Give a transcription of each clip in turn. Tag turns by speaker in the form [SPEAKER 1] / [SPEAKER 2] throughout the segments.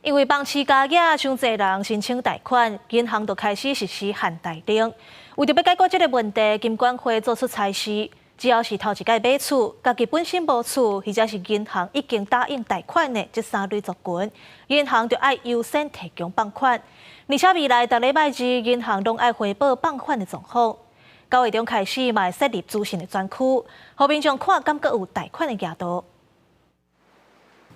[SPEAKER 1] 因為房市加價，傷濟人申請貸款，銀行就開始實施限貸令。為著欲解決這个問題，金管會做出裁示，只要是頭一擺買厝，家己本身無厝，或者是銀行已經答應貸款的這三類族群，銀行就愛優先提供放款。而且未來逐禮拜二，銀行攏愛匯報放款的狀況。9月中開始，嘛會設立資訊的專區，予民眾看敢閣有貸款的額度。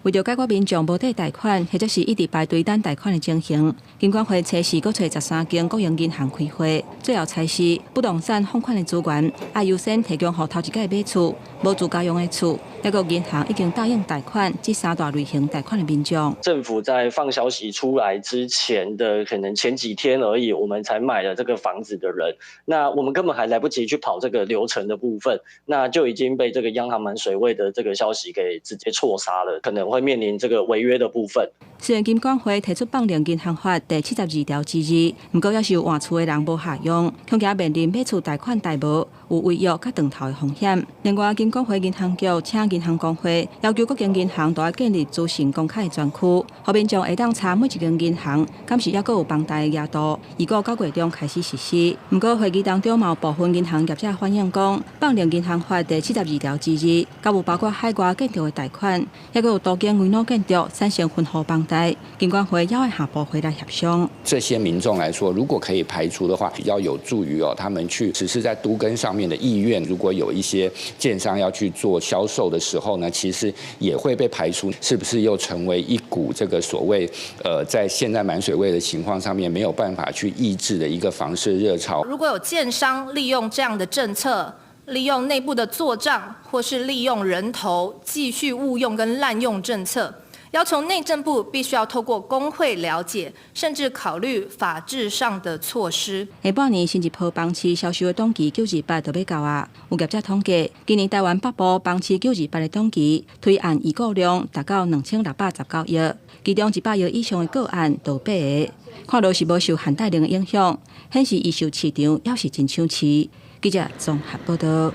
[SPEAKER 2] 為著解決民眾無底貸款，或者是一直排隊等貸款的情形，金管會初時閣揣13間國營銀行開會，最後裁示不動產放款的資源，愛優先提供予頭一擺買厝、無自家用的厝，抑閣銀行已經答應貸款這三大類型貸款的民眾。
[SPEAKER 3] 政府在放消息出來之前的可能前幾天而已，我們才買了這個房子的人，那我們根本還來不及去跑這個流程的部分，那就已經被這個央行滿水位的這個消息給直接錯殺了，可能會面臨這個違約的部分。
[SPEAKER 2] 雖然金管會提出放令銀行法第72條之2，毋過猶是有換厝的人無合用，恐驚面臨買厝貸款貸無，有違約佮斷頭的風險。另外，金管會銀行局請銀行公會要求各間銀行都愛建立資訊公開的專區，予民眾會當查每一間銀行，敢是猶閣有房貸的額度。預估9月中開始實施。毋過會議當中嘛有部分銀行業者反映講，放令銀行法第72條之2，敢有包括海外建築的貸款，猶閣有多間危老建築產生分戶房貸。金管會猶愛下步回來協商。
[SPEAKER 4] 這些民眾來說，如果可以排除的話，比較有助於哦，他們去實施在都更上面的意願。如果有一些建商要去做銷售的時候呢，其實也會被排除，是不是又成為一股這個所謂在現在滿水位的情況上面沒有辦法去抑制的一個房市熱潮？
[SPEAKER 5] 如果有建商利用這樣的政策，利用內部的做帳，或是利用人頭繼續誤用跟濫用政策，要求內政部必須要透過公會了解，甚至考慮法制上的措施。
[SPEAKER 2] 下半年新一波房市銷售的檔期928就欲到啊！有業者統計，今年台灣北部房市九二八的檔期推案預估量達到2619億，其中100億以上的個案就有八个，看落是無受限貸令的影響，顯示預售市場猶是真搶市。記者綜合報道。